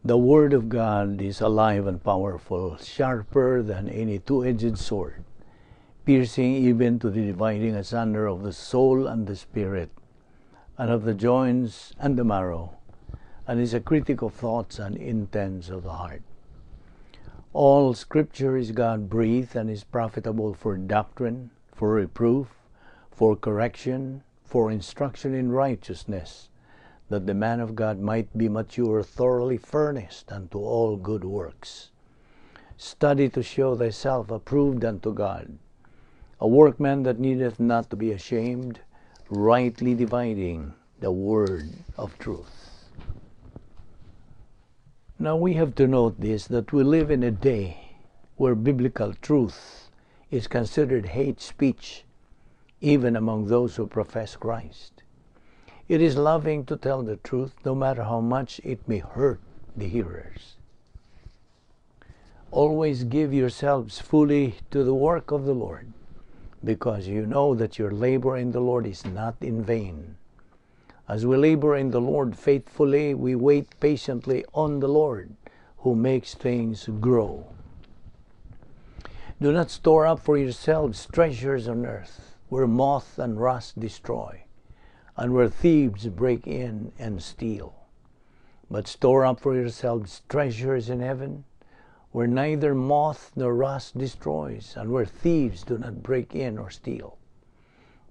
The Word of God is alive and powerful, sharper than any two-edged sword, piercing even to the dividing asunder of the soul and the spirit, and of the joints and the marrow, and is a critic of thoughts and intents of the heart. All Scripture is God breathed and is profitable for doctrine, for reproof, for correction, for instruction in righteousness, that the man of God might be mature, thoroughly furnished unto all good works. Study to show thyself approved unto God, a workman that needeth not to be ashamed, rightly dividing the word of truth. Now we have to note this, that we live in a day where biblical truth is considered hate speech, even among those who profess Christ. It is loving to tell the truth, no matter how much it may hurt the hearers. Always give yourselves fully to the work of the Lord, because you know that your labor in the Lord is not in vain. As we labor in the Lord faithfully, we wait patiently on the Lord, who makes things grow. Do not store up for yourselves treasures on earth, where moth and rust destroy, and where thieves break in and steal. But store up for yourselves treasures in heaven, where neither moth nor rust destroys, and where thieves do not break in or steal.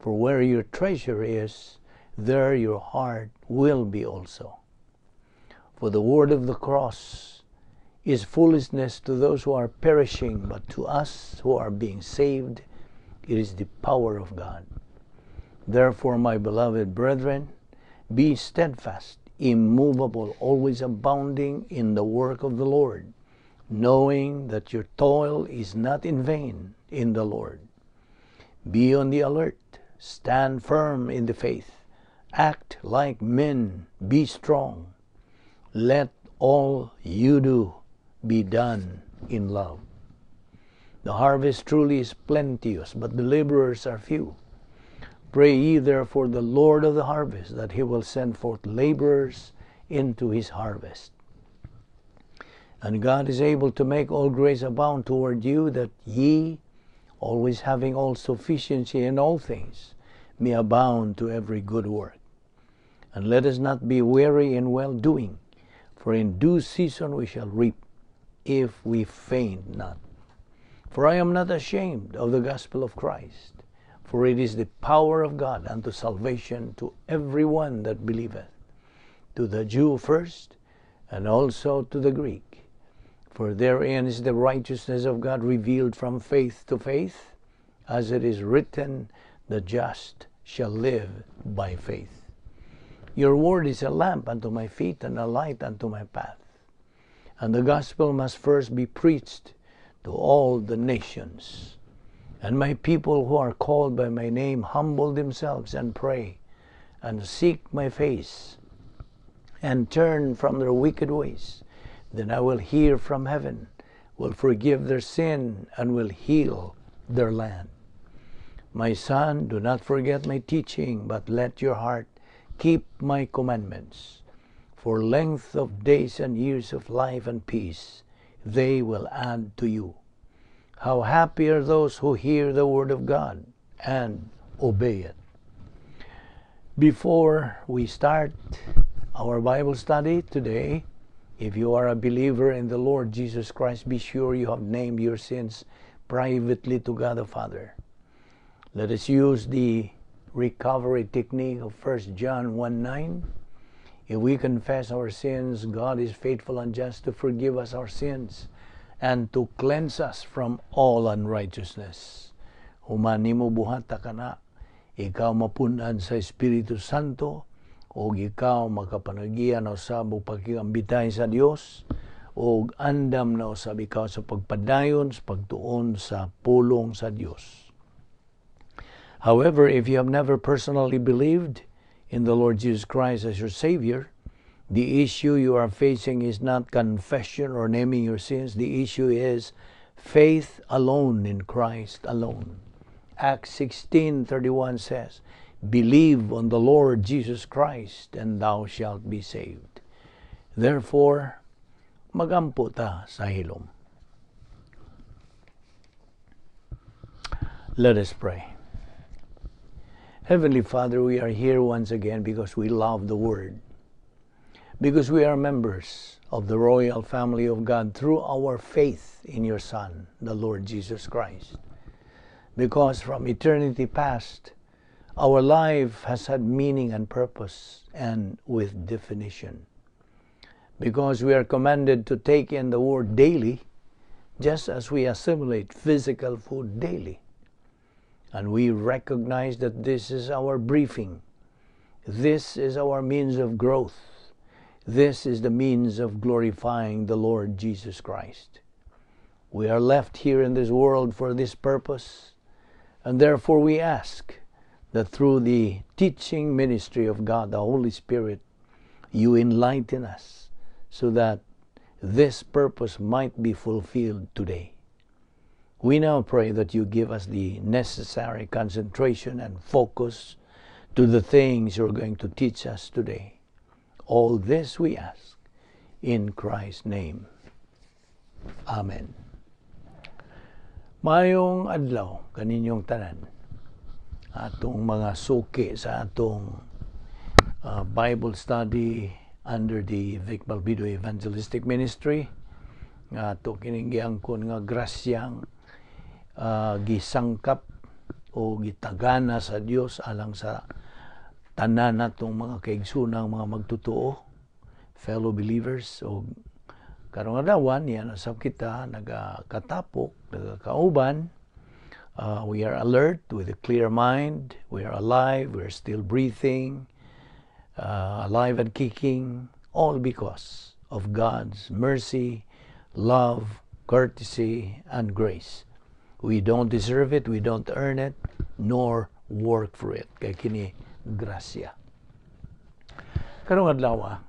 For where your treasure is, there your heart will be also. For the word of the cross is foolishness to those who are perishing, but to us who are being saved, it is the power of God. Therefore, my beloved brethren, be steadfast, immovable, always abounding in the work of the Lord, knowing that your toil is not in vain in the Lord. Be on the alert, stand firm in the faith, act like men, be strong. Let all you do be done in love. The harvest truly is plenteous, but the laborers are few. Pray ye therefore the Lord of the harvest that he will send forth laborers into his harvest. And God is able to make all grace abound toward you, that ye, always having all sufficiency in all things, may abound to every good work. And let us not be weary in well-doing, for in due season we shall reap, if we faint not. For I am not ashamed of the gospel of Christ, for it is the power of God unto salvation to every one that believeth, to the Jew first, and also to the Greek. For therein is the righteousness of God revealed from faith to faith, as it is written, the just shall live by faith. Your word is a lamp unto my feet and a light unto my path. And the gospel must first be preached to all the nations. And my people who are called by my name humble themselves and pray and seek my face and turn from their wicked ways. Then I will hear from heaven, will forgive their sin, and will heal their land. My son, do not forget my teaching, but let your heart keep my commandments. For length of days and years of life and peace, they will add to you. How happy are those who hear the word of God and obey it. Before we start our Bible study today, if you are a believer in the Lord Jesus Christ, be sure you have named your sins privately to God the Father. Let us use the recovery technique of 1 John 1:9. If we confess our sins, God is faithful and just to forgive us our sins and to cleanse us from all unrighteousness. Human nimo buhata kana, ikaw mapun-an sa Espiritu Santo, o ikaw makapanagian na usab og pakigambitay sa Dios, o andam na usab ikaw sa pagpadayon sa pagtuon sa pulong sa Dios. However, if you have never personally believed in the Lord Jesus Christ as your Savior, the issue you are facing is not confession or naming your sins. The issue is faith alone in Christ alone. Acts 16:31 says, Believe on the Lord Jesus Christ, and thou shalt be saved. Therefore, Magampo ta sa hilom. Let us pray. Heavenly Father, we are here once again because we love the Word, because we are members of the royal family of God through our faith in your Son, the Lord Jesus Christ. Because from eternity past, our life has had meaning and purpose and with definition. Because we are commanded to take in the Word daily, just as we assimilate physical food daily. And we recognize that this is our briefing. This is our means of growth. This is the means of glorifying the Lord Jesus Christ. We are left here in this world for this purpose, and therefore we ask that through the teaching ministry of God, the Holy Spirit, you enlighten us so that this purpose might be fulfilled today. We now pray that you give us the necessary concentration and focus to the things you're going to teach us today. All this we ask in Christ's name. Amen. Maayong adlaw kaninyong tanan. Atong mga suki sa atong Bible study under the Vic Balbido Evangelistic Ministry nga ato kining giangkon nga grasyang gisangkap o gitagana sa Dios alang sa tanan natong mga kaigsoonang mga magtotoo, fellow believers. O karong adlaw niya nasab kita nagakatapok, nagakauban. We are alert with a clear mind. We are alive. We are still breathing, alive and kicking, all because of God's mercy, love, courtesy and grace. We don't deserve it. We don't earn it nor work for it, kay kini grasya. Karong adlaw,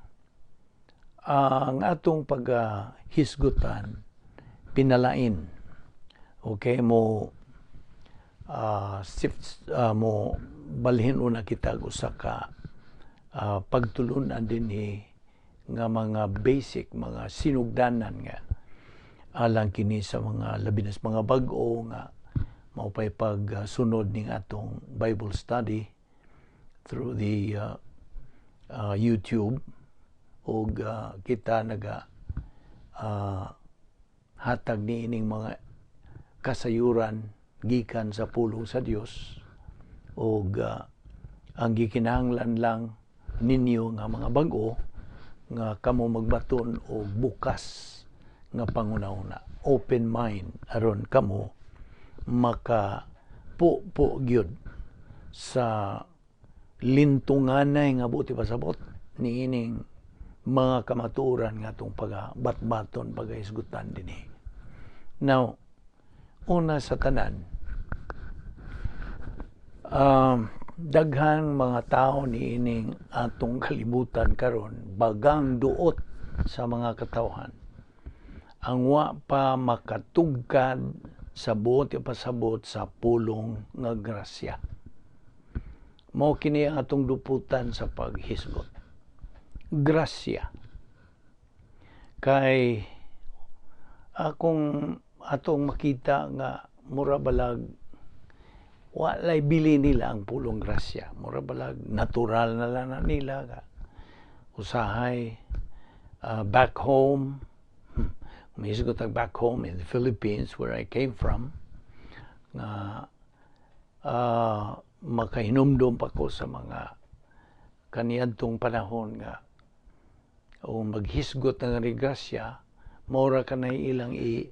ang atong paghisgutan pinalain. Okay, mo shift, mo balhin una kita usa ka pagtulunan dinhi nga mga basic, mga sinugdanan nga alang kini sa mga labi na sa mga bag-o nga mao pay pagsunod ning atong Bible study through the YouTube ug kita naga hatag niining mga kasayuran gikan sa pulong sa Dios. Ug ang gikinahanglan lang ninyo nga mga bag-o nga kamo magbaton og bukas nga panghuna-huna, open mind, aron kamo maka po gyud sa lintunganay nga buot ipasabot niining mga kamatuoran nga atong pagabatbaton, pagahisgutan dinhi. Now, una sa tanan, daghang mga tao niining atong kalibutan karon, bagang duot sa mga katawhan ang wa pa makatugkad sa buot ipasabot sa pulong nga grasya. Mao kini ang atong duputan sa paghisgot. Grasya. Kay akong atong makita nga mura balag walay bili nila ang pulong grasya. Mura balag natural na lang na nila ka. Usahay back home, mahisgot ang back home in the Philippines where I came from, nga makahinumdum pa ko sa mga kaniadtong panahon nga o maghisgot ng grasya, mora kanay ilang i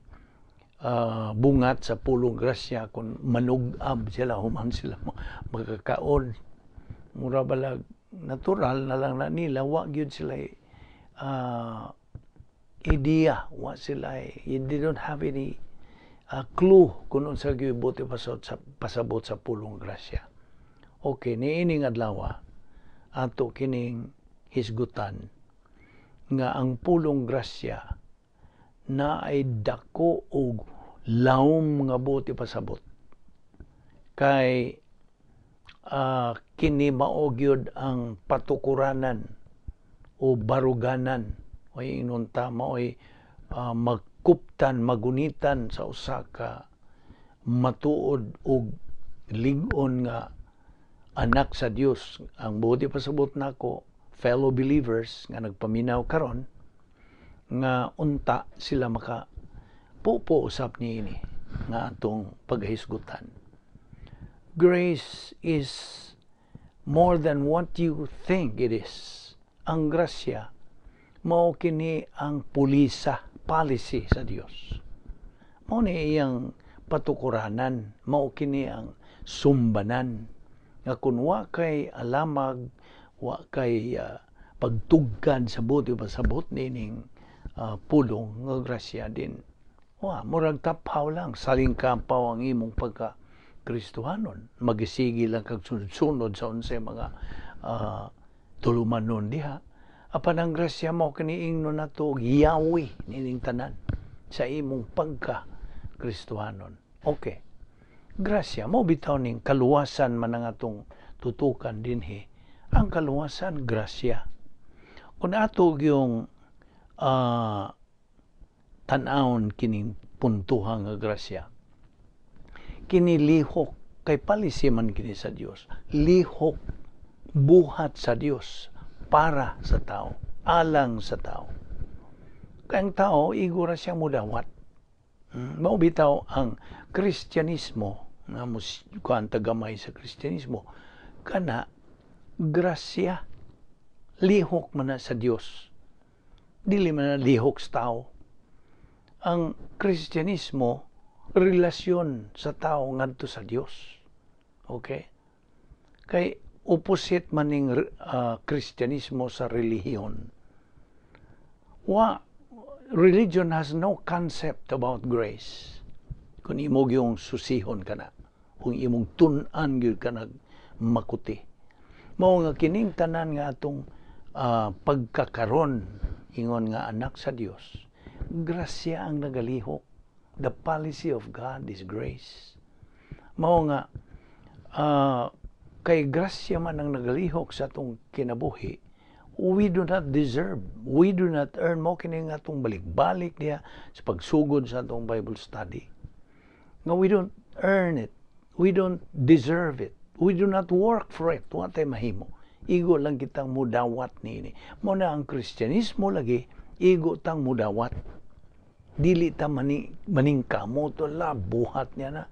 bungat sa pulong grasya kung manug-ab sila human sila makakaon. Mura balag natural na lang na nila, wa gyud sila idea, wa sila, they don't have any clue kung unsa gyud buot pasabot sa pulong grasya. Okay, niining adlaw ato kining hisgutan nga ang pulong grasya na ay dako og lawom nga buot ipasabot, kay kini mao gyud ang patukuranan o baruganan o ingon ta maoy Magkuptan, magunitan sa usa ka matuod og lig-on nga anak sa Dios. Ang buot ipasabot nako, fellow believers nga nagpaminaw karon, nga unta sila maka pupo usap niini nga atong paghisgutan. Grace is more than what you think it is. Ang grasya mao kini ang pulisa, policy sa Dios. Mao ni iyang patukuranan, mao kini ang sumbanan nga kun wa kay alamag, wa kay pagtugkad sa buot pasabot nining pulong nga grasya din. Wa murag taphaw lang, salingkapaw ang imong pagka Kristohanon. Magisigi lang kag sunod-sunod sa unsay mga tulumanon diha. Apan ang grasya mao kini ingnon nato, yawi nining tanan sa imong pagka Kristohanon. Okay. Grasya mao bitaw ning kaluwasan man ang atong tutukan dinhi. Ang kaluwasan, grasya. Kung ato yung tan-awon kining puntuhan nga grasya, kini lihok kay policy man kini sa Dios. Lihok buhat sa Dios para sa tao, alang sa tao. Kay ang tao igo ra siya mudawat. Mao bitaw ang Kristyanismo nga mus kuan tagamay sa Kristyanismo kana grasya, lihok man na sa Dios. Dili man na lihok sa tao. Ang Kristyanismo, relasyon sa tao ngadto sa Dios. Okay? Kay opposite man ning Kristyanismo sa relihiyon. Wa, religion has no concept about grace. Kung imo yung susihon ka na, kung imong tun-an gyud ka nag makuti. Mao nga kining tanan nga atong pagkakaron ingon nga anak sa Dios, grasya ang nagalihok. The policy of God is grace. Mao nga kay grasya man ang nagalihok sa atong kinabuhi, we do not deserve, we do not earn. Mao kini nga atong balik-balik diha sa pagsugod sa atong Bible study. Nga we don't earn it, we don't deserve it, we do not work for it, wa tay mahimo. Igo lang kitang mudawat niini. Mao na ang Kristyanismo lagi, igo tang mudawat. Dili ta maningkamot la buhat niya na.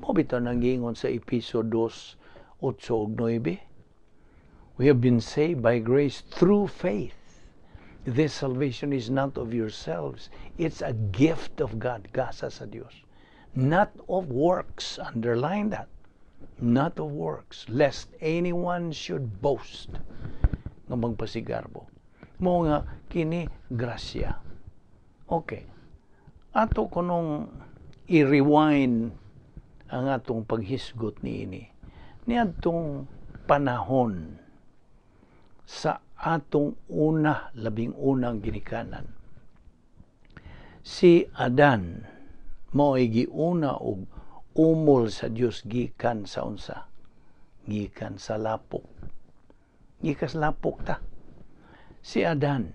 Mao bitaw nang giingon sa Epeso 2, 8 ug 9. We have been saved by grace through faith. This salvation is not of yourselves. It's a gift of God. Gasa sa Dios. Not of works. Underline that. Not of works, lest anyone should boast. Nga magpasigarbo. Mao nga kini grasya. Okay. Ato kunong i-rewind ang atong paghisgot niini. Niadtong panahon sa atong una, labing unang ginikanan. Si Adan mao'y giuna og umol sa Dios gikan sa unsa? Gikan sa lapok. Gikan sa lapok ta. Si Adan,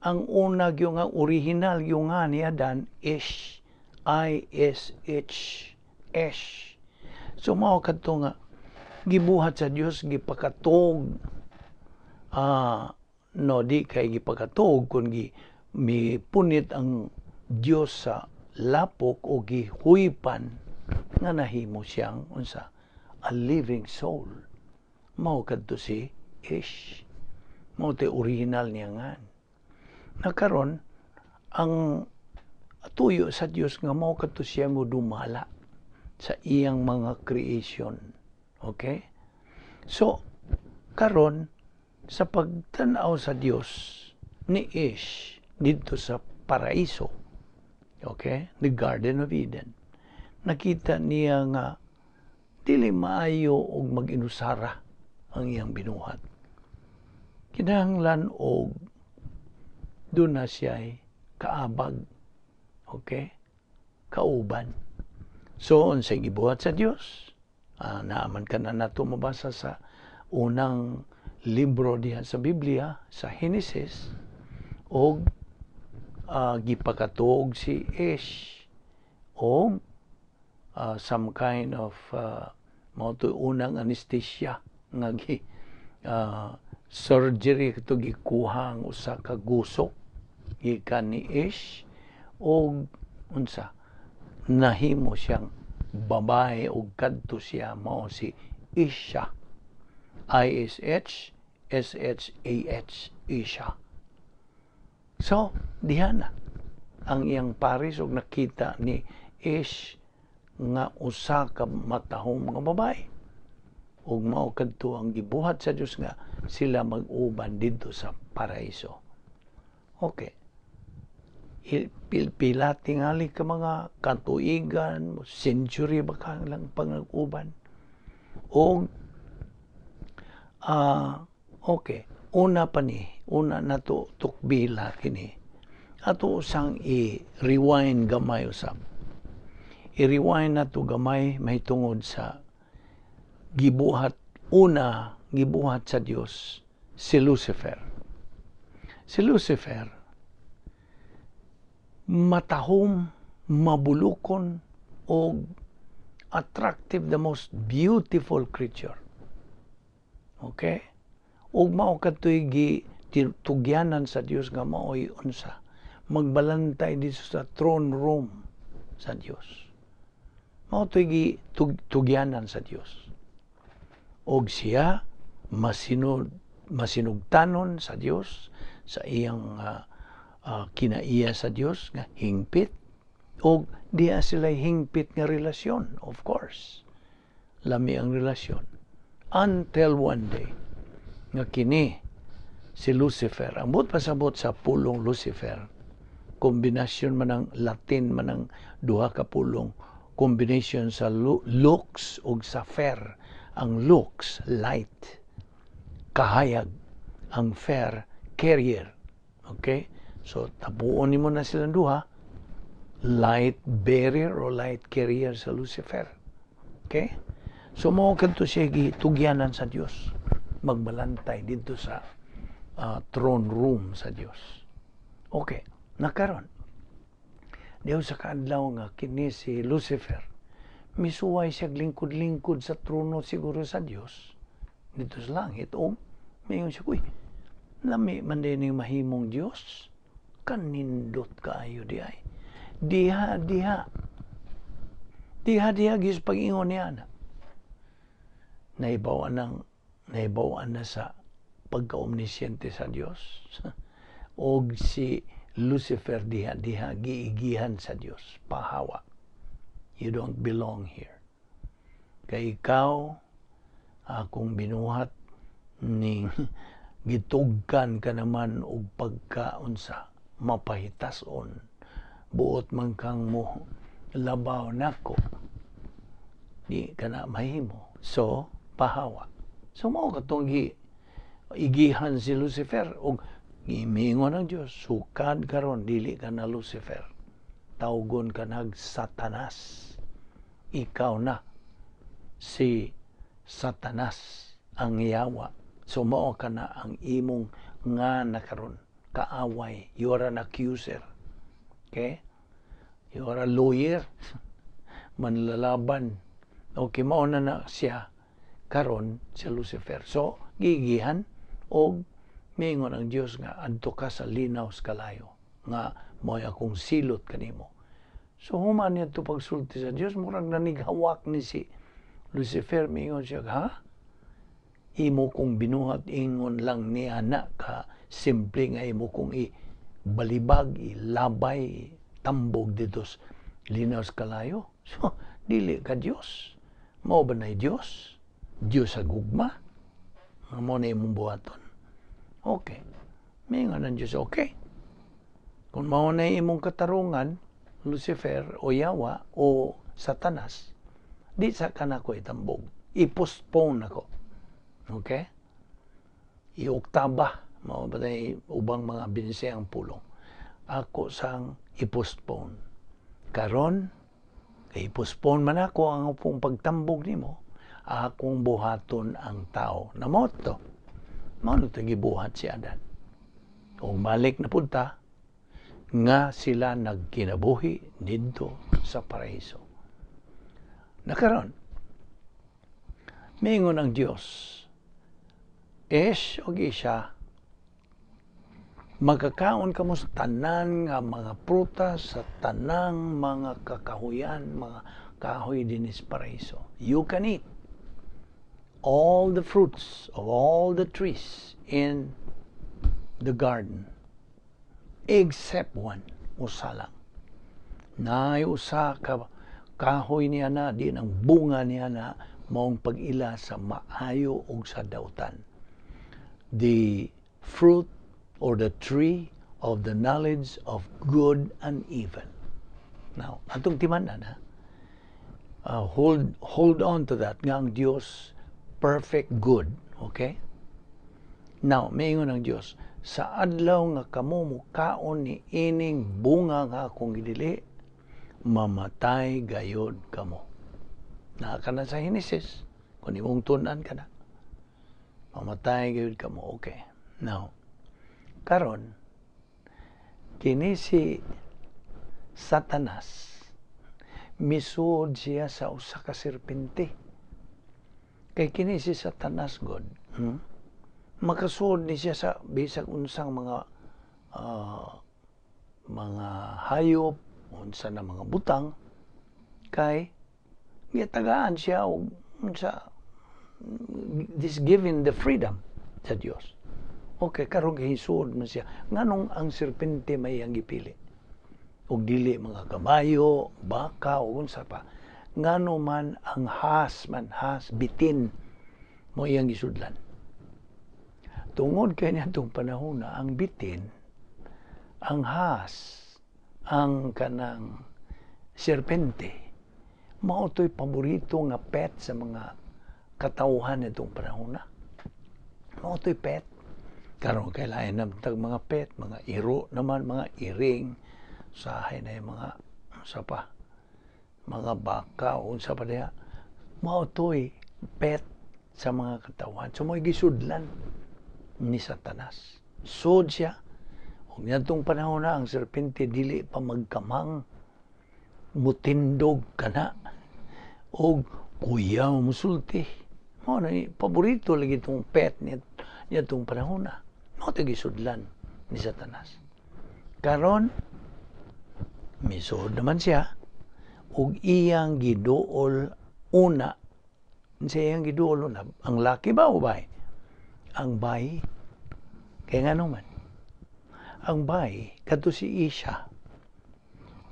ang una gyud nga original gyud nga ni Adan, Ish, I S H, Ish. So mao kadto nga gibuhat sa Dios, gipakatog, no, di kay gipakatog kun gi mipunit ang Dios sa lapok o gihuypan nga nahimo siyang unsa, a living soul. Mao kadto si Ish, mao ti original niya nga nakaron. Ang tuyo sa Dios nga mao kadto siya mo dumala sa iyang mga creation. Okay, so karon sa pagtan-aw sa Dios ni Ish didto sa paraiso, okay, the Garden of Eden, nakita niya nga dili maayo og mag-inusara ang iyang binuhat. Kinahanglan og doon na siya kaabag, okay, kauban. So unsay gibuhat sa Dios? Naaman ka na nato mabasa sa unang libro diha sa Biblia, sa Genesis, og gipakatuog si Ish og some kind of mao to unang anesthesia nga gi surgery kato, gikuha ang usa ka gusok gikan ni Ish og unsa, nahimo siyang babae og kadto siya mao si Isha, I S H S H A H, Isha. So diha na ang iyang paris og nakita ni Ish nga usa ka matahom nga babae ug mao kadto ang gibuhat sa Dios nga sila mag-uban didto sa paraiso. Okay. Pila tingali ka mga katuigan, century ba ka lang pang-uban. Og okay, una pa ni, una na to tukbila kini. Ato usang i-rewind gamay usab. I-rewind na to gamay mahitungod sa gibuhat, una gibuhat sa Dios si Lucifer. Si Lucifer matahom, mabulukon og attractive, the most beautiful creature. Okay? Ug mao kadto'y gi tugyanan sa Dios nga maoy unsa, magbalantay dito sa throne room sa Dios. Mao to'y gi tugyanan sa Dios. Og siya masinugtanon sa Dios sa iyang kinaiya sa Dios nga hingpit og diha sila hingpit nga relasyon. Of course, lami ang relasyon until one day nga kini si Lucifer, ang buot pasabot sa pulong Lucifer, kombinasyon man ang Latin man ang duha ka pulong, combination sa lux ug sa fer. Ang lux, light, kahayag. Ang fer, carrier. Okay, so tabuon nimo na silang duha, light bearer o light carrier sa Lucifer. Okay, so mao kadto siya gitugyanan sa Dios magbalantay didto sa throne room sa Dios. Okay, nakaron diha sa kaadlaw nga kini si Lucifer misuway siya, lingkod-lingkod sa trono siguro sa Dios dito sa langit o mayon siya, "Uy, lami man din ning mahimong Dios, kanindot kaayo di ay." Diha diha diha diha gis pag-ingon niya na nahibaw-an na sa pagka-omnisciente sa Dios og si Lucifer diha diha giigihan sa Dios, "Pahawa. You don't belong here. Kay ikaw akong binuhat ning gitugkan ka naman og pagkaunsa, mapahitason. Buot man kang mo labaw nako. Di ka na mahimo. So, pahawa." So mao katong gi igihan si Lucifer og gimingon ang Dios, "Sukad karon dili ka na Lucifer. Tawgon ka nag Satanas. Ikaw na si Satanas, ang yawa. So mao ka na ang imong nga nakaron kaaway. You are an accuser." Okay? You are a lawyer. Manlalaban. Okay, mao na na siya karon si Lucifer. So, gigihan og miingon ang Dios nga adto ka sa linaw sa kalayo nga mo'y akong silot kanimo. So human niya to pagsulti sa Dios, murag nanighawak ni si Lucifer, miingon siya, "Ha? Imo kong binuhat, ingon lang ni ana ka simple nga imo kong i balibag, ilabay, tambog dito sa linaw sa kalayo. So, dili ka Dios. Mao ba na Dios? Dios sa gugma? Nga mo na imong buhaton." Okay. Mingon ang Diyos, "Okay. Kung mao na imong katarungan, Lucifer o Yawa o Satanas, di sa ka nako itambog. I-postpone ako. Okay? I-oktaba, mao ba na ubang mga binisayang pulong. Ako sang i-postpone. Karon, kay i-postpone man ako ang akong pagtambog nimo, akong buhaton ang tao." Namot to. Mao na ito gibuhat si Adan. Kung balik na punta, Nga sila nagkinabuhi didto sa paraiso. Na karon, miingon ang Dios, "Ish og Isha, magkakaon kamo sa tanan nga mga prutas sa tanang mga kakahuyan, mga kahoy dinhi sa paraiso. You can eat all the fruits of all the trees in the garden except one," usa lang. Naay usa ka kahoy niya na di ang bunga niya na maong pag-ila sa maayo ug sa dautan. The fruit or the tree of the knowledge of good and evil. Now, atong timan-an ha. Hold on to that nga ang Dios perfect good, okay? Now, miingon ang Dios, "Sa adlaw nga kamo mukaon ni ining bunga nga akong gidili, mamatay gayod kamo." Naa ka na sa Genesis, kung imong tun-an ka na. Mamatay gayod kamo, okay. Now, karon kini si Satanas misuod siya sa usa ka serpente. Kay kini si Satanas god, Makasuod ni siya sa bisag unsang mga hayop, unsa na mga butang, kay gitagaan siya og unsa this, given the freedom sa Dios. Okay, karon kay hisuod man siya. Nganong ang serpente may ang gipili? Ug dili mga kabayo, baka o unsa pa? Ngano man ang has man, has, bitin mo iyang gisudlan? Tungod kay niadtong panahon na ang bitin, ang has, ang kanang serpente, mao to'y paborito nga pet sa mga katawhan nitong panahon na. Mao to'y pet. Karon kay lain na tag mga pet, mga iro naman, mga iring, sahay na yung mga unsa pa, mga baka, unsa pa diha. Mao to'y pet sa mga katawhan. So mo'y gisudlan ni Satanas. Sud siya. Ug niadtong panahon na ang serpente dili pa magkamang, mutindog kana og kuya musulti. Mao na ni paborito lagi itong pet niya niadtong panahon na. Mao to gisudlan ni Satanas. Karon misuod naman siya ug iyang giduol una. Sa iyang giduol una, ang laki ba o bay? Ang bay. Kay ngano man? Ang bay kadto si Isha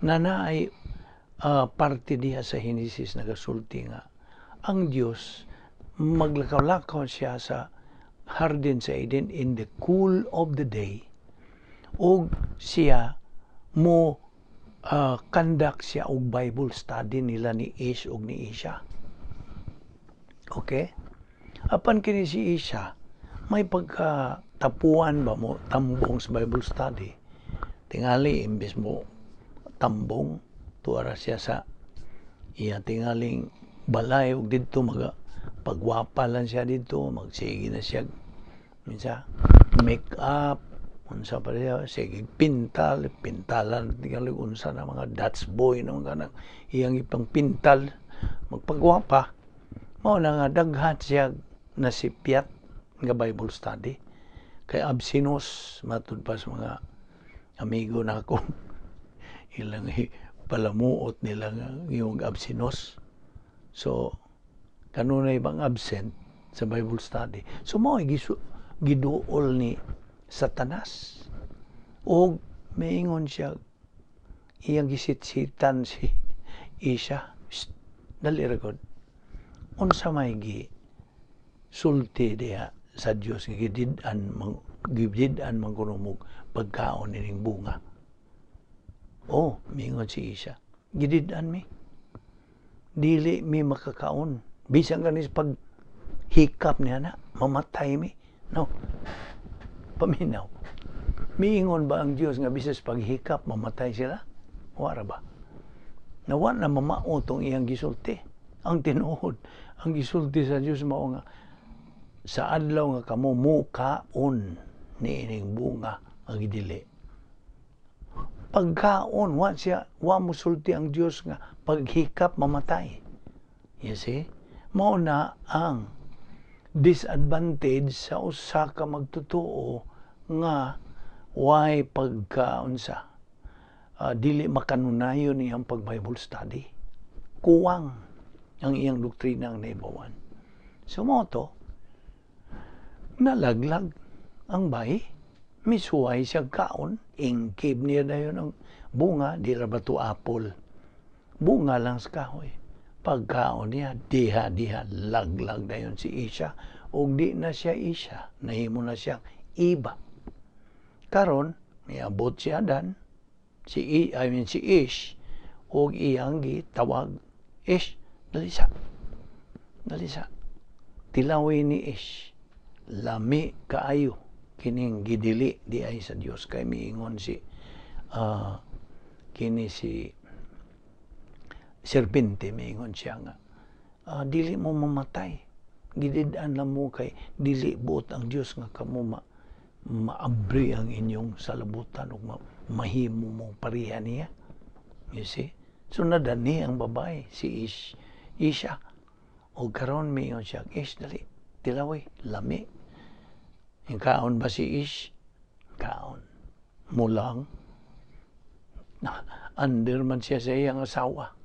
na naay parte diha sa Genesis nagasulti nga ang Dios maglakaw-lakaw siya sa hardin sa Eden in the cool of the day ug siya mo conduct siya og Bible study nila ni Ish ug ni Isha. Okay? Apan kini si Isha may pagka tapuan ba mo tambong sa Bible study. Tingali imbes mo tambong, tuara siya sa iya tingaling balay ug didto maga pagwapa lang siya didto, magsige na siya minsa make up, unsa pa siya, sige pintal pintalan, tingali unsa na mga Dutch boy na mga kanang iyang ipang pintal, magpagwapa. Mao na nga daghan siya nasipyat nga Bible study kay absinos, matud pa sa mga amigo na ako, ilang palamuot nila nga yung absinos. So kanunay bang absent sa Bible study. So mao giduol ni Satanas og miingon siya, iyang gisitsitan si Isha, "Shh, dali ra gud, unsa may gi sulti diha sa Dios nga gidid-an man kuno mo pagkaon ining bunga?" "Oh," miingon si Isha, "gidid-an mi. Dili mi makakaon. Bisan ganis pag hikap niya na, mamatay mi." No. Paminaw. Miingon ba ang Dios nga bisan paghikap mamatay sila? Wara ba? Nawa na mamao tong iyang gisulti. Ang tinuod, ang gisulti sa Dios mao nga sa adlaw nga kamo mukaon ni ining bunga ang gidili. Pagkaon, wa siya, wa musulti ang Dios nga paghikap mamatay. You see? Mao na ang disadvantage sa usa ka magtotoo nga way pagkaunsa, dili makanunayon iyang pag Bible study. Kuwang ang iyang doktrina ang naibawan. So mao to, nalaglag ang bayi, misuway siya kaon, ingkib niya dayon ang bunga, di ra ba to apple? Bunga lang sa kahoy. Pagkaon niya, diha diha laglag dayon si Isha. Ug di na siya Isha, nahimo na siya Iba. Karon, miabot si Adan, si I, I mean si Ish, ug iyang gitawag, "Ish, dali sa. Dali sa." Tilawi ni Ish, lami kaayo kining gidili di ay sa Dios, kay miingon si kini si serpente, miingon siya nga dili mo mamatay, gidid-an lang mo kay dili buot ang Dios nga kamo maabri ang inyong salabutan ug mahimo mo pareha niya. You see? So nadani ang babae, si Ish, Isha. O karon miingon siya, "Ish, dali, tilawi, lami." Yung kaon ba si Ish? Kaon. Mulang. Under man siya sa iyang asawa.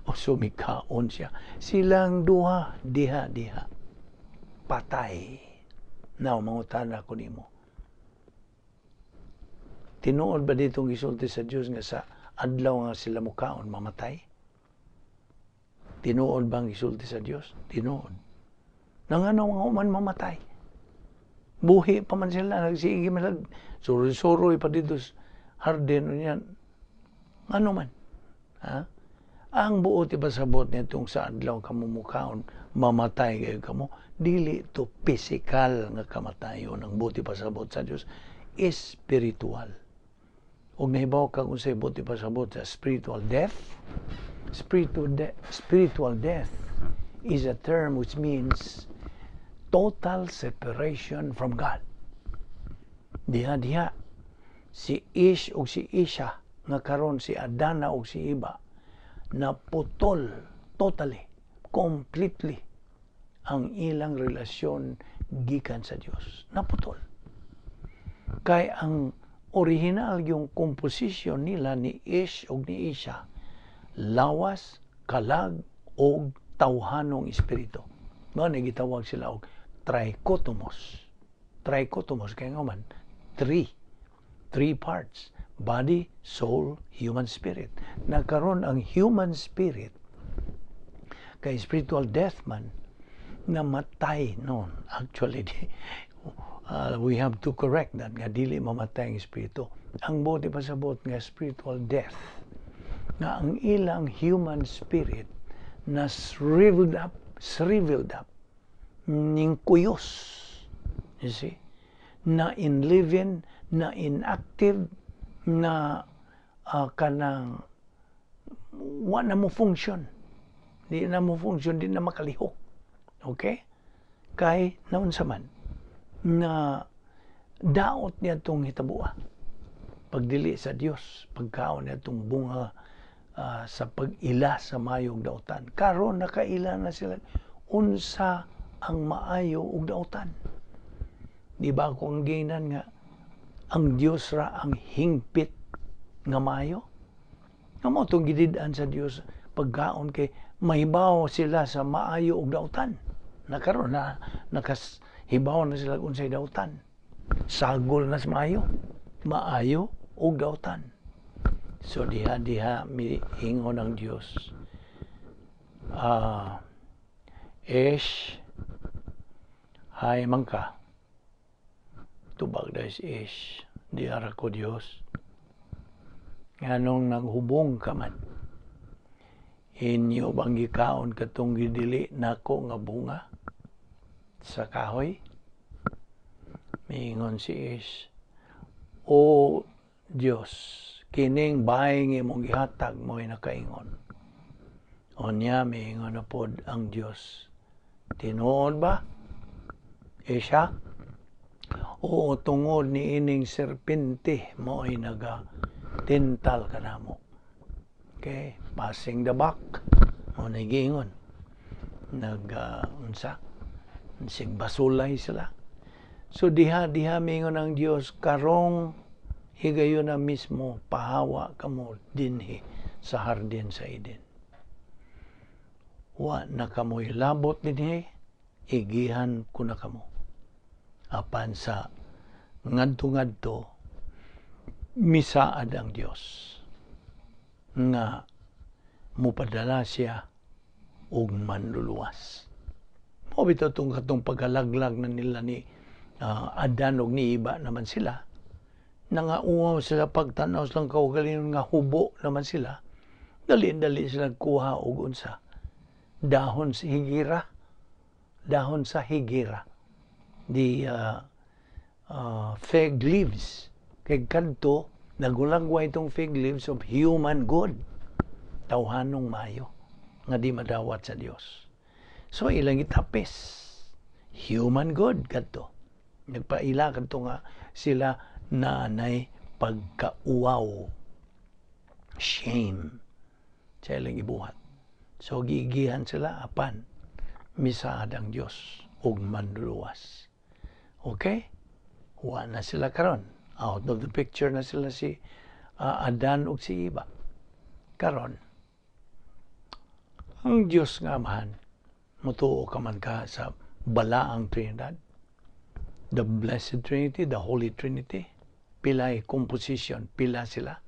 O sumikaon siya. Silang duha, diha, diha. Patay. Now, mangutana ko nimo. Tinuod ba ditong gisulti sa Dios nga sa adlaw nga sila mukaon mamatay? Tinuod bang gisulti sa Dios? Tinuod. Nangano nga man mamatay? Buhi pa man sila, nagsige man sila, suroy-suroy pa dito sa hardin yan. Ano man? Ha? Ang buot ipasabot nitong sa adlaw kamo mukaon, mamatay kayo kamo, dili to physical nga kamatayon ang buot ipasabot sa Dios, spiritual. Ug nahibaw ka kung sa buot ipasabot sa spiritual death? Spiritual death is a term which means total separation from God. Diha diha si Ish ug si Isha nga karon si Adana ug si Iba, naputol totally, completely ang ilang relasyon gikan sa Dios. Naputol. Kay ang original yung composition nila ni Ish ug ni Isha, lawas, kalag og tawhanong espiritu. Mao ni gitawag sila og trichotomos. Trichotomos kay nga man three three parts: body, soul, human spirit. Nakaron ang human spirit, kay spiritual death man, namatay noon. Actually, we have to correct that nga dili mamatay ang espiritu. Ang buot ipasabot nga spiritual death, nga ang ilang human spirit na shriveled up, ning kuyos. You see? Na in living, na inactive, na kanang wa na mo function. Di na mo function, di na makalihok. Okay? Kay naunsa man na daot niya itong hitabua. Pagdili sa Dios, pagkaon niya itong bunga sa pag-ila sa maayong dautan. Karon nakaila na sila unsa ang maayo ug dautan. Di ba ako ang ginan nga ang Dios ra ang hingpit nga maayo? Nga mao tong gidid-an sa Dios pagkaon kay mahibaw sila sa maayo ug dautan. Nakaron na nakashibaw na sila unsay dautan. Sagol na sa maayo. Maayo ug dautan. So diha diha miingon ang Dios. Ah, Ish, hay man ka. Tubag dayon si Ish. Diha ra ko, Dios. Nganong naghubong ka man? Inyo bang gikaon katong gidili nako nga bunga sa kahoy? Miingon si Ish, "O Dios, kining bahay nga imong gihatag mo'y nakaingon." Unya miingon na pod ang Dios, "Tinuod ba, Isha? Oo, tungod ni ining serpente mo'y naga Tintal ka namo. Okay, passing the buck. Mao na giingon. Nag unsa? Sig basulay sila. So diha diha mingon ang Dios, "Karong higayon na mismo pahawa kamo dinhi sa hardin sa Eden. Wa na kamoy labot dinhi, igihan ko na kamo." Apan sa ngadto-ngadto, misaad ang Dios nga mupadala siya og manluluwas. Mao bitaw tong katong pagkalaglag na nila ni Adan og ni Iba naman sila, nangauaw sila pagtanaw silang kaugalingon nga hubo naman sila, dali-dali sila kuha og unsa? Dahon sa higera. Dahon sa higera. The fig leaves. Kay kadto nagulagway itong fig leaves of human good. Tawhanong mayo nga di madawat sa Dios. So ilang itapis. Human good kadto. Nagpaila kadto nga sila naanay pagkauwaw. Shame sa ilang ibuhat. So giigihan sila, apan misaad ang Dios og manluluwas. Okay? Wa na sila karon. Out of the picture na sila, si Adan ug si Iba. Karon, ang Dios nga Amahan, mutuo ka man ka sa Balaang Trinidad, the Blessed Trinity, the Holy Trinity, pilay composition, pila sila?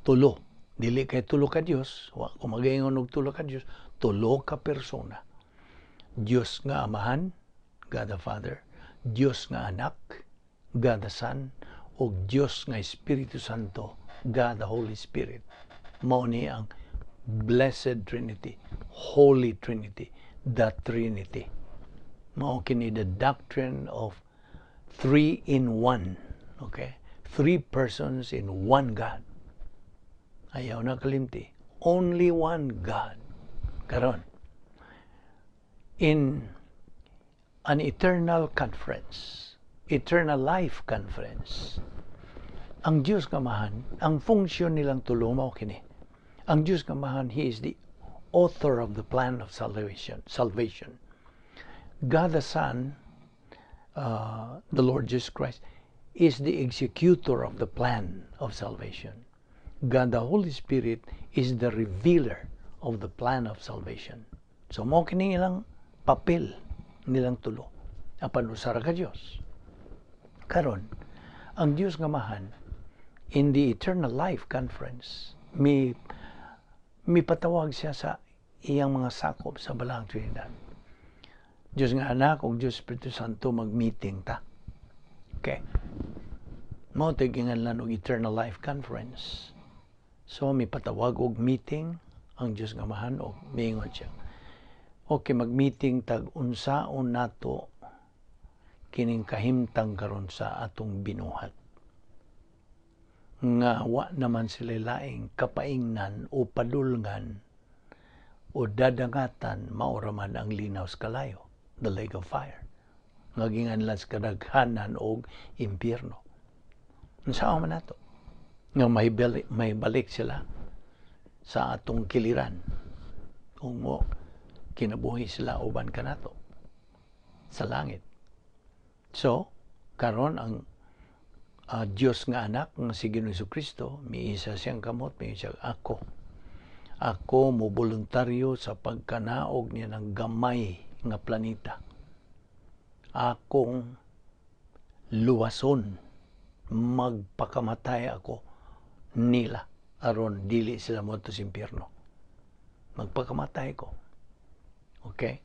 Tulo. Dili kay tulo ka Dios, wa ko magaingon og tulo ka Dios, tulo ka persona. Dios nga Amahan, God the Father, Dios nga Anak, God the Son, ug Dios nga Espiritu Santo, God the Holy Spirit. Mao ni ang Blessed Trinity, Holy Trinity, the Trinity. Mao kini the doctrine of three in one. Okay? Three persons in one God. Ayaw na kalimti. Only one God. Karon, in an eternal conference, eternal life conference, ang Diyos Amahan, ang funksyon nilang tulo mao kini. Ang Diyos Amahan, He is the author of the plan of salvation. Salvation. God the Son, the Lord Jesus Christ, is the executor of the plan of salvation. God the Holy Spirit is the revealer of the plan of salvation. So mao kini ilang papel nilang tulo. Apan usa ra ka Dios. Karon, ang Dios nga Amahan, in the Eternal Life Conference, mi patawag siya sa iyang mga sakop sa Balaang Trinidad. Diyos nga Anak ug Diyos Espiritu Santo, mag-meeting ta. Okay. Mao to'y ginganlan og Eternal Life Conference. So mi patawag og meeting ang Diyos nga Amahan og miingon siya. "Okay, mag-meeting tag unsaon nato kining kahimtang karon sa atong binuhat?" Nga wa naman sila laing kapaingnan o padulngan o dadangatan, mao ra man ang linaw sa kalayo, the lake of fire. Nga ginganlan sa kadaghanan og impyerno. Unsaon man nato nga may balik sila sa atong kiliran kung mo kinabuhi sila uban kanato sa langit? So, karon ang Dios nga Anak nga si Ginoong Kristo, miisa siyang kamot, miisa siya, "Ako. Ako mo voluntaryo sa pagkanaog niya ng gamay nga planeta. Akong luwason, magpakamatay ako nila aron dili sila moadto sa impyerno. Magpakamatay ko." Okay?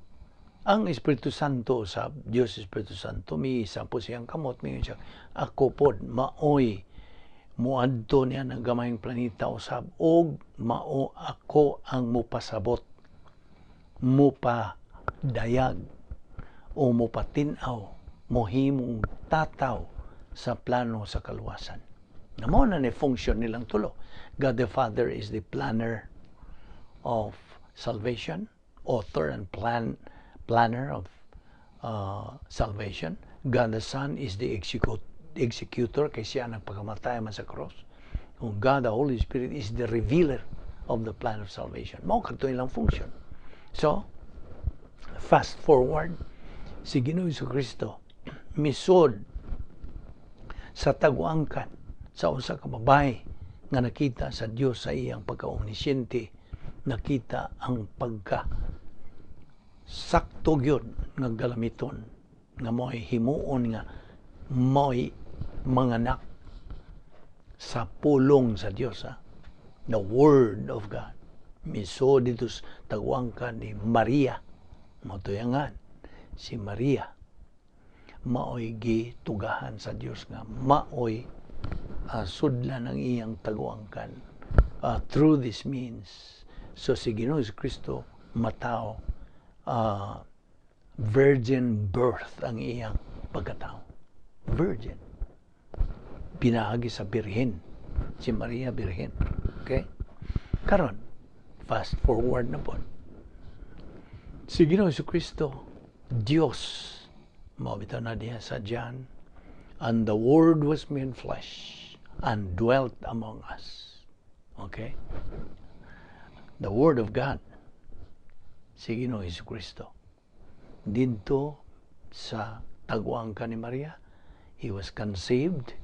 Ang Espiritu Santo sa Dios Espiritu Santo, miisa po siyang kamot, miingon siya, "Ako pod maoy muadto niya ng gamayng planeta usab og mao ako ang mupasabot, mupadayag o mupatin-aw, mohimong tataw sa plano sa kaluwasan." Na mao na ni function nilang tulo. God the Father is the planner of salvation, author and planner of salvation. God the Son is the executor kay siya nagpakamatay man sa cross. Kung God the Holy Spirit is the revealer of the plan of salvation. Mao kadto ilang function. So, fast forward, si Ginoo Kristo misud sa taguangkan sa usa ka babae nga nakita sa Dios sa iyang pagka-omnisciente, nakita ang pagka sakto gyud nga galamiton nga mo'y himuon nga mo'y manganak sa pulong sa Dios, ha? The Word of God misud dito sa taguangkan ni Maria. Mao nga si Maria maoy gitugahan sa Dios nga maoy sudlan ang iyang taguangkan through this means. So si Ginoo Kristo matao, virgin birth ang iyang pagkatao. Virgin. Pinaagi sa birhen. Si Maria birhen. Okay? Karon, fast forward na po. Si Ginoo Kristo, Dios, mao bitaw na diha sa John, "And the Word was made flesh and dwelt among us." Okay? The Word of God, si Ginoo Kristo. Didto sa taguangkan ni Maria, he was conceived,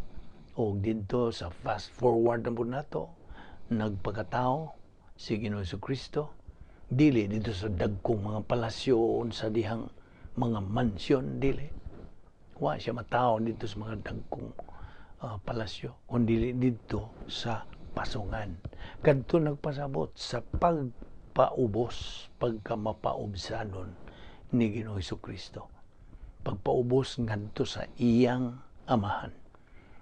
o didto sa fast forward na po nato, nagpakatao si Ginoo Kristo, dili dito sa dagkong mga palasyo, sa dihang mga mansyon, dili. Wa siya matao dito sa mga dagkong palasyo, kundi dito sa pasungan. Kadto nagpasabot sa pagpaubos, pagkamapaubsanon ni Ginoo Kristo. Pagpaubos ngadto sa iyang Amahan.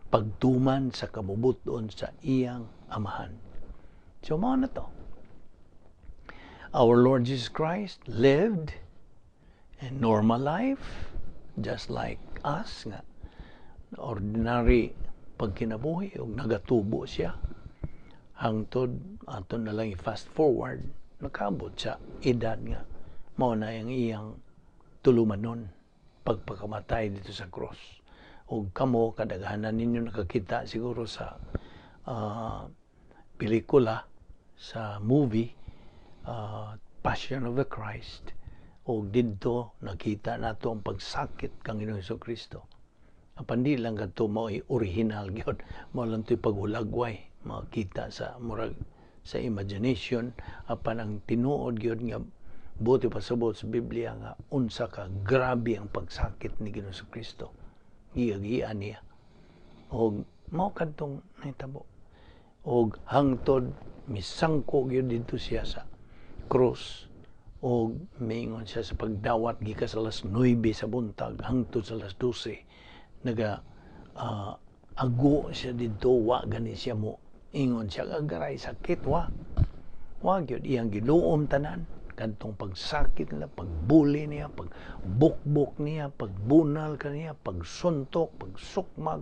Pagtuman sa kabubuton sa iyang Amahan. So mao na to. Our Lord Jesus Christ lived a normal life just like us nga ordinary pagkinabuhi, ug nagatubo siya hangtod ato na lang i-fast forward, nakabot sa edad nga mao na ang iyang tulumanon, pagpakamatay dito sa cross. Ug kamo, kadaghanan ninyo nakakita siguro sa pelikula, sa movie Passion of the Christ, ug didto nakita nato ang pagsakit kang Ginoong Kristo. Apan di lang kadto mao'y original gyud, mao lang to'y paghulagway, makita sa murag sa imagination, apan ang tinuod gyud nga buot pasabot sa Biblia nga unsa ka grabe ang pagsakit ni Ginoong Kristo. Giagian niya. Og mao kadtong nahitabo. Og hangtod misangko gyud didto siya sa cross, og miingon siya sa pagdawat gikan sa alas 9 sa buntag hangtod sa alas 12, naga ago siya didto. Wa gani siya mo ingon siya, "Agaray, sakit." Wa gyud. Iyang giluom tanan kadtong pagsakit nila, pagbuli niya, pagbukbok niya, pagbunal kaniya, pagsuntok, pagsukmag,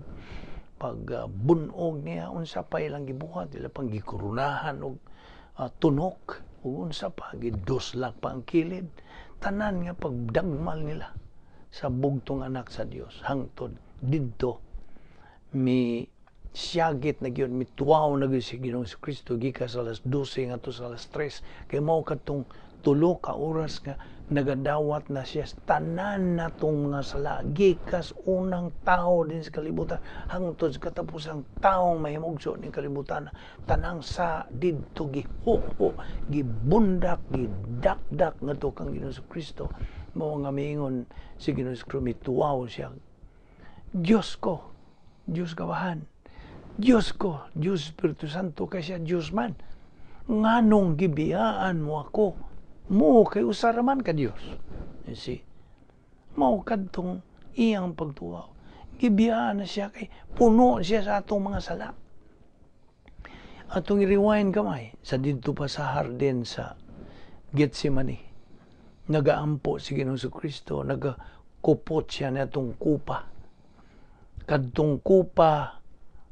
pagbunog niya, unsa pa ilang gibuhat, ila pang gikoronahan og tunok, ug unsa pa, giduslak pa ang kilid, tanan nga pagdagmal nila sa bugtong anak sa Dios hangtod didto mi siyagit na gyud, mituwaw na gyud si Ginoong Kristo gikan sa alas 12 ngadto sa alas 3, kay mao kadtong 3 ka oras nga nagadawat na siya tanan natong mga sala gikas unang tao din sa kalibutan hangtod sa katapusang taong mahimugso ning kalibutan. Tanang sa didto gihuho, gibundak, gidakdak ngadto kang Ginoong Kristo. Mao nga miingon si Ginoong Kristo, mituwaw siya, "Diyos ko, Diyos kabahan, Diyos ko, Diyos Espiritu Santo," kay siya Diyos man, "nganong gibiyaan mo ako mo kay usa ra man ka Dios?" You see? Mao kadtong iyang pagtuwaw. Gibiyaan na siya kay puno siya sa atong mga sala. Atong i-rewind gamay sa didto pa sa hardin sa Gethsemane. Nagaampo si Ginoong Kristo, nagakupot siya na atong kupa. Kadtong kupa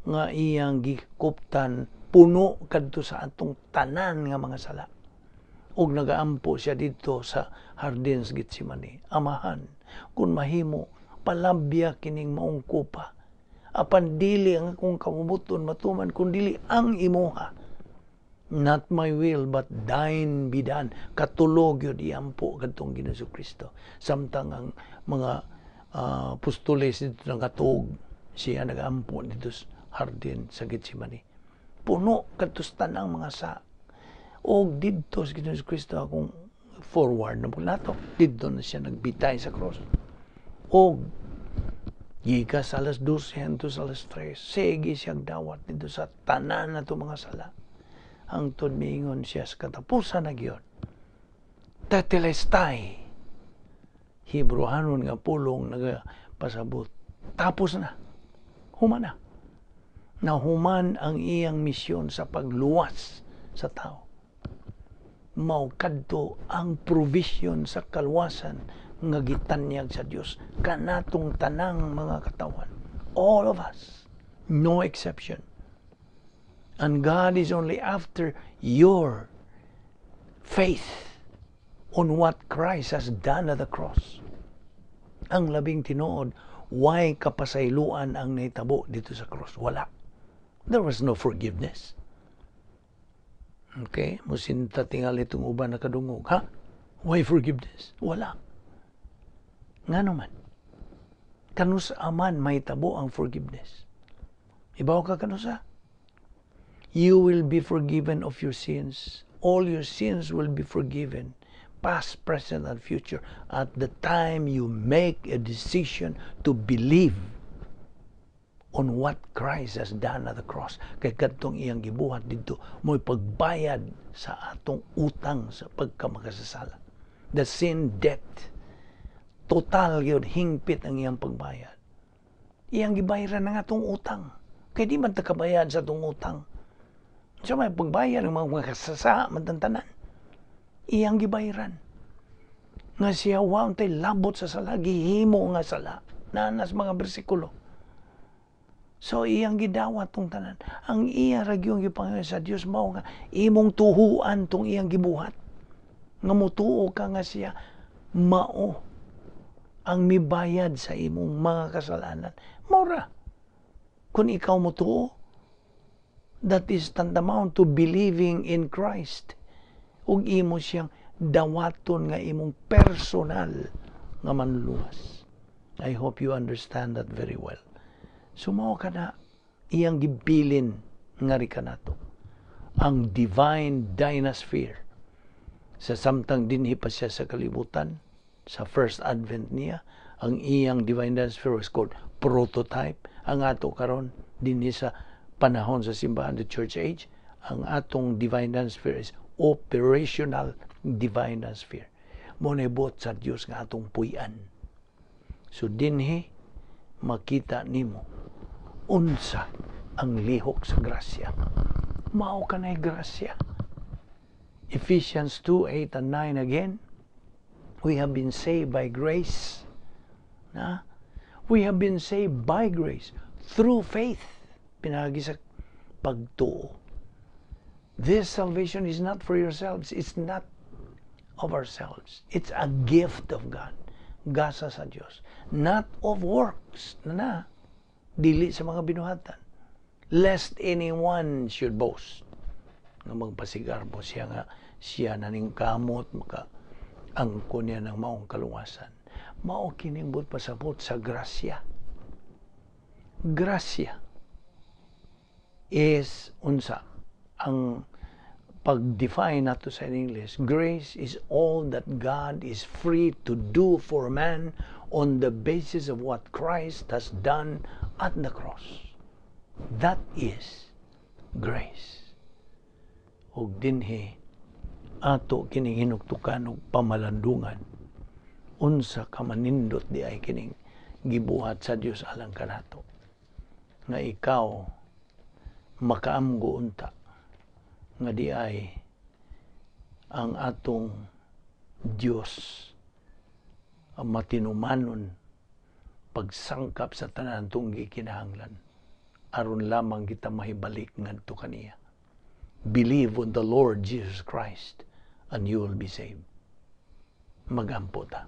nga iyang gikuptan, puno kadto sa atong tanan nga mga sala. Ug nagaampo siya didto sa hardin sa Gethsemane, "Amahan, kung mahimo, palabya kining maong kupa." Apan dili ang akong kabubut-on matuman, kundili ang imuha. Not my will, but thine be done. Katulog gyud iampo kadtong Ginoong Kristo. Samtang ang mga apostoles didto nagatuog, siya nagampo didto sa hardin sa Getsemani. Puno kadto sa tanang mga sa. Og didto sa Ginoong Kristo, akong forward na po nato. Didto na siya nagbitay sa cross. Og gikas alas 12 hangtod sa alas 3, sige siyang dawat didto sa tanan na mga sala. Hangtod miingon siya sa katapusan na gyud, "Tetelestai." Hebrehanon nga pulong nagapasabot, tapos na, human na. Nahuman ang iyang misyon sa pagluwas sa tao. Mao kadto ang provision sa kaluwasan nga gitanyag sa Dios kanatong tanang mga katawan. All of us, no exception. And God is only after your faith on what Christ has done at the cross. Ang labing tinuod, way kapasayloan ang nahitabo didto sa cross? Wala. There was no forgiveness. Okay? Musinta tingali itong uban nakadungog. Ha? Why forgiveness? Wala. Nga naman. Kanus-a man mahitabo ang forgiveness? Ibaw ka kanusa? You will be forgiven of your sins. All your sins will be forgiven, past, present, and future, at the time you make a decision to believe on what Christ has done at the cross. Kay kadtong iyang gibuhat didto, mo'y pagbayad sa atong utang sa pagkamakasasala. The sin debt. Total gyud, hingpit ang iyang pagbayad. Iyang gibayaran ang atong utang. Kay di man ta kabayad sa atong utang. Sa may pagbayad ng mga kasasa, man tanan. Iyang gibayaran. Nga siya wa tay labot sa sala, gihimo nga sala. Nanas mga bersikulo. So iyang gidawat tong tanan. Ang iya ra gyud gipangayo sa Dios mao nga imong tuhuan tong iyang gibuhat. Nga mutuo ka nga siya mao ang mibayad sa imong mga kasalanan. Mora. Kung ikaw mutuo, that is tantamount to believing in Christ. Ug imo siyang dawaton nga imong personal nga manluluwas. I hope you understand that very well. So mao ka na iyang gibilin nga ri kanato ang divine dynasphere sa samtang dinhi pa siya sa kalibutan sa first advent niya. Ang iyang divine dynasphere was called prototype. Ang ato karon dinhi sa panahon sa simbahan, the church age, ang atong divine dynasphere is operational divine dynasphere. Mao na buot sa Dios nga atong puy-an. So dinhi makita nimo unsa ang lihok sa grasya. Mao kanay grasya. Ephesians 2, 8 and 9 again. We have been saved by grace. Na? We have been saved by grace through faith. Pinaagi sa pagtuo. This salvation is not for yourselves. It's not of ourselves. It's a gift of God. Gasa sa Dios. Not of works. Na na. Dili sa mga binuhatan. Lest anyone should boast. Nga magpasigarbo siya nga siya na ning kamot maka angkon niya ng maong kaluwasan. Mao kining buot pasabot sa grasya. Grasya is unsa ang pag-define nato sa English? Grace is all that God is free to do for man on the basis of what Christ has done at the cross. That is grace. Ug dinhi ato kining hinuktukan og pamalandungan unsa ka manindot di ay kining gibuhat sa Dios alang kanato nga ikaw makaamgo unta nga di ay ang atong Dios ang matinumanon pagsangkap sa tanan tong gikinahanglan aron lamang kita mahibalik ngadto kaniya. Believe on the Lord Jesus Christ and you will be saved. Magampo ta.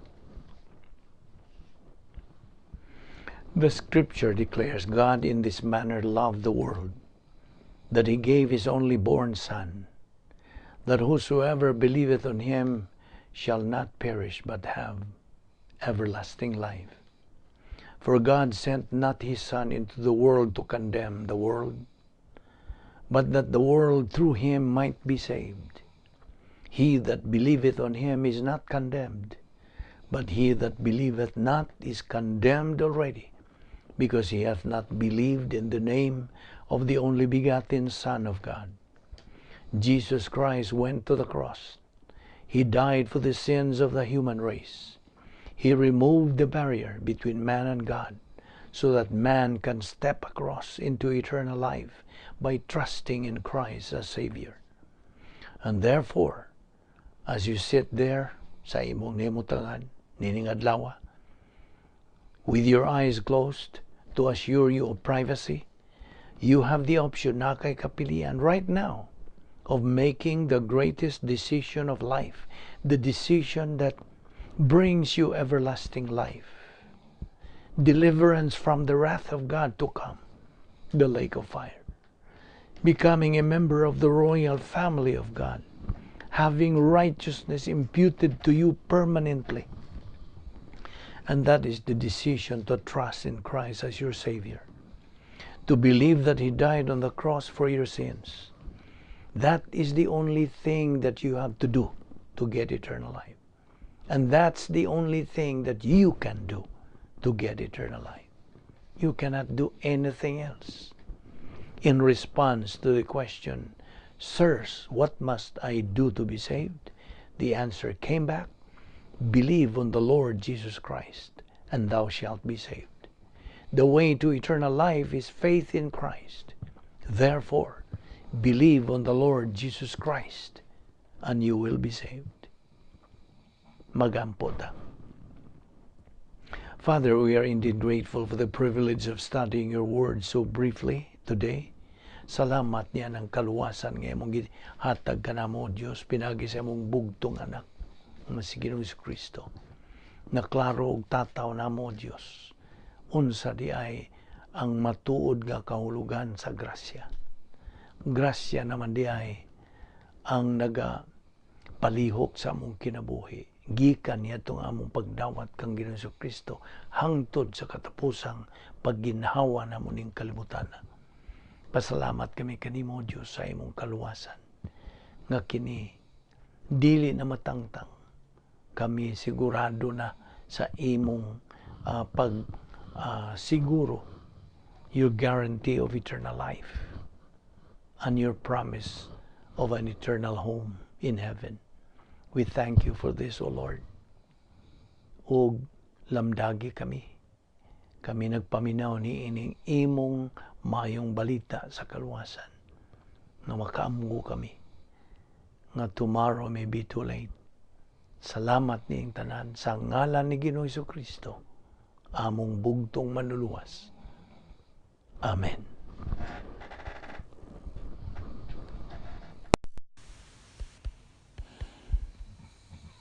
The scripture declares, "God in this manner loved the world, that he gave his only born Son, that whosoever believeth on him shall not perish but have everlasting life. For God sent not his Son into the world to condemn the world, but that the world through him might be saved. He that believeth on him is not condemned, but he that believeth not is condemned already, because he hath not believed in the name of the only begotten Son of God." Jesus Christ went to the cross. He died for the sins of the human race. He removed the barrier between man and God so that man can step across into eternal life by trusting in Christ as Savior. And therefore, as you sit there sa imong nahimutangan nining adlaw, with your eyes closed to assure you of privacy, you have the option, naa kay kapilian right now of making the greatest decision of life, the decision that brings you everlasting life, deliverance from the wrath of God to come, the lake of fire, becoming a member of the royal family of God, having righteousness imputed to you permanently. And that is the decision to trust in Christ as your Savior, to believe that He died on the cross for your sins. That is the only thing that you have to do to get eternal life. And that's the only thing that you can do to get eternal life. You cannot do anything else. In response to the question, "Sirs, what must I do to be saved?" the answer came back, "Believe on the Lord Jesus Christ, and thou shalt be saved." The way to eternal life is faith in Christ. Therefore, believe on the Lord Jesus Christ, and you will be saved. Magampo ta. Father, we are indeed grateful for the privilege of studying your word so briefly today. Salamat niining kaluwasan nga imong gihatag kanamo, Dios, pinaagi sa imong bugtong anak nga si Ginoong Kristo. Naklaro og tataw namo, Dios, unsa diay ang matuod nga kahulugan sa grasya. Grasya naman diay ang naga palihok sa among kinabuhi gikan niadtong among pagdawat kang Ginoong Kristo hangtod sa katapusang pagginhawa namo ning kalibutan. Pasalamat kami kanimo, Dios, sa imong kaluwasan nga kini dili na matangtang. Kami sigurado na sa imong pag siguro, your guarantee of eternal life and your promise of an eternal home in heaven. We thank you for this, O Lord. Og lamdagi kami. Kami nagpaminaw niining imong maayong balita sa kaluwasan. Nga makaamgo kami nga tomorrow may be too late. Salamat niing tanan sa ngalan ni Ginoong Kristo, among bugtong manluluwas. Amen.